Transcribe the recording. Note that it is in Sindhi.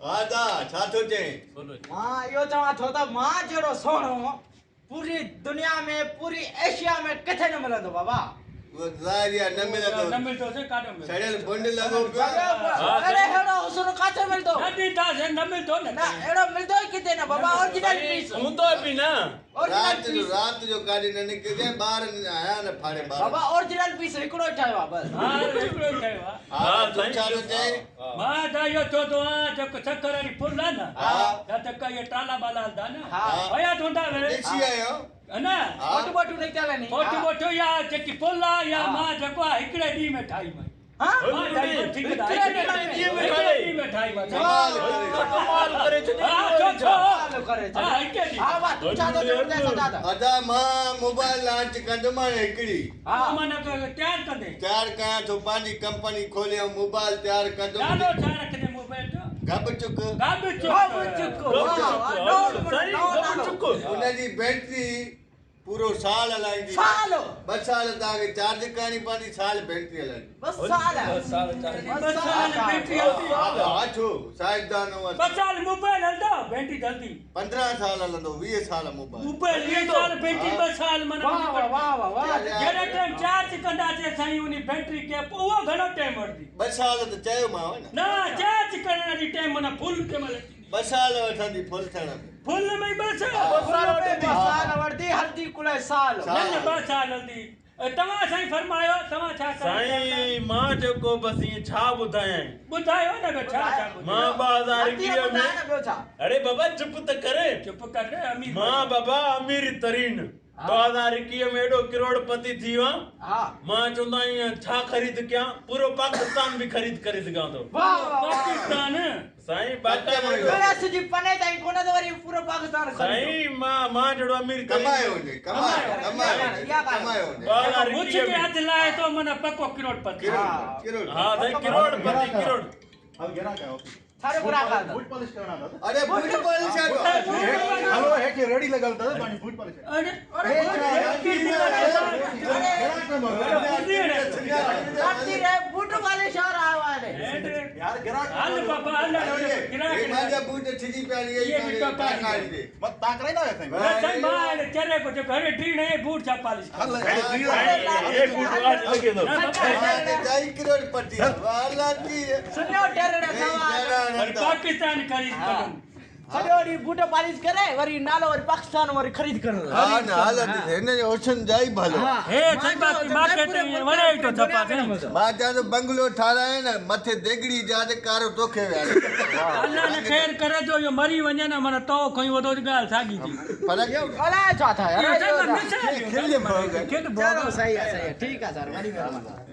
ها ادا ڇا ٿو چئين؟ مان اهو چوان ٿو ته مان جهڙو سهڻو پوري دنيا ۾ پوري ايشيا ۾ ڪٿي نه ملندو بابا. اهو ظاهر آهي نه ملندو. نه ملندو سي ڪاڏو ملندو. سڙيل بنڊ لڳو پيو آهي. اڙي اهڙو حسن ڪاٿي ملندو. نه ڏينداسين نه ملندو نه. نه اهڙو ملندو ئي ڪٿي نه بابا اورجينل پيس. هوندو به نه. رات جو رات جو ڪاڏي نه نڪرجانء ٻار آيا نه ڦاڙي ٻار. بابا اورجينل پيس هڪڙو ئي ٺاهيو آ بس. ها هڪڙو ئي ٺاهيو آ. ها تون ڇا ٿو چئين؟ مان ته اهو چوندو آهيان جيڪو سکر واري پل آ نه جتي ڪي اهي ٽالا ٻالا هلندا نه ويا ڌوندا وي ڏسي آيو نه فوٽو ٻوٽو نڪتل آهن فوٽو ٻوٽو يا جيڪي پل آ يا مان جيڪو آ هڪڙي ڏينهن ۾ ٺاهي مئي مان ٺاهي مئي ٺيڪ آ هڪڙي ڏينهن ۾ ٺاهي مئي ڪمال ڪري ڪمال ڪري ڇڏي ها ڇو ڇو ها هڪڙي ڏينهن ها وا تون ڇا ٿو چوين سجاد ادا مان موبائل لانچ ڪندومانء هڪڙي ها معنيٰ تيار ڪندين. تيار ڪيان ٿو پنهنجي ڪمپني کولي ۽ موبائل تيار ڪندم. نالو ڇا رکندين موبائل جو؟ گهٻ چڪ. گهٻ چڪ. گهٻ چڪ واهه واهه نئون نئون نالو. ان جي بيٽري پورو سال هلائيندي. سال. ٻه سال توهان کي چارج ڪرڻي پوندي سال بيٽري هلائيندي. ٻه سال. ٻه سال بيٽري هلندي. ها ڇو سائنسدان هو. ٻه سال موبائل هلندو بيٽري هلندي. 15 سال هلندو 20 سال موبائل. موبائل 20 سال بيٽري 2 سال معنيٰ واه واه واه واه واه جهڙي ٽائيم چارج ڪنداسين سائين انهي بيٽري کي پوء اهو گهڻو ٽائيم وٺندي. 2 سال ته چيومانو نه. نه چارج ڪرڻ جي ٽائيم معنيٰ فل ڪنهن مهل ٿيندي. 2 سال وٺندي فل ٿيڻ ۾. فل ۾ 2 سال. ٻه سال وٺندي هلندي ڪلهه سال. نه نه 2 سال هلندي. توهان سائين فرمايو توهان ڇا ڪرڻ چاهيو ٿا؟ سائين مان جيڪو بس ائين ڇا ٻڌايانء. ٻڌايو نه ٻيو ڇا ڇا ٻڌايان. مان 2021 ۾. اڙي بابا چپ ته ڪر. چپ ڪر امير. مان بابا امير ترين 2021 ۾ ايڏو ڪروڙ پتي ٿي ويو آهيان. مان چوندو آهيان ڇا خريد ڪيان پورو پاڪستان به خريد ڪري سگهان ٿو. پاڪستان. سائين باقاعده ڪرس جي پني تائين ڪونه ته وري پورو پاڪستان خريد. سائين مان مان جهڙو امير ترين ڪمايو هجي ڪمايو ڪمايو ڪمايو هجي. مڇ کي هٿ لائي ٿو معنيٰ پڪو ڪروڙ پتي. ڪروڙ ها سائين ڪروڙ پتي ڪروڙ. ڇا جو گراهڪ آهي بوٽ پالش ڪرڻا اٿس. اڙي بوٽ پالش آ هلو هيٺ ريڙهي لڳل اٿس پنهنجي بوٽ پالش. اڙي اڙي ري بوٽ پالش وارا آيو آهي. يار گراهڪ هل بابا هل هي مانجا بوٽ ڇڄي پيا آهن اهي ئي ڪاري ڏي. مت تان ڪرائيندا آهيو سائين. نه سائين مان هن چري ڪو جيڪو هڙي ڊري نه بوٽ ڇا پالش هل هي بوٽ واٽ لڳي ٿو. جائي ڪروڙ پتي والا ٿي. سڃو ٽرڙ سوال. وري پاڪستان خريد ڪندم. سڄو ڏينهن بوٽ پالش ڪري وري نالو وري پاڪستان وري خريد ڪرڻ لڳو. ها نه حالت هن جو حسن جائي ڀلو. هي سائين باقي مارڪيٽ ۾ وڻي ئي ٿو ڇپا سائين. مان چوان ٿو بنگلو ٺارايان نه مٿي ديڳڙي جا تي ڪارو توکي ويهاري. الله نه خير ڪري جو اهو مري وڃي نه معنيٰ تو کڻي وڌو ته ڳالهه ساڳي ٿي. فرق الائي ڇا ٿا يار. اهو سائين مان مثال ڏيو کل ڀوڳ. کل ڀوڳ. چلو صحيح آ صحيح آ ٺيڪ آ سر وڏي مهرباني.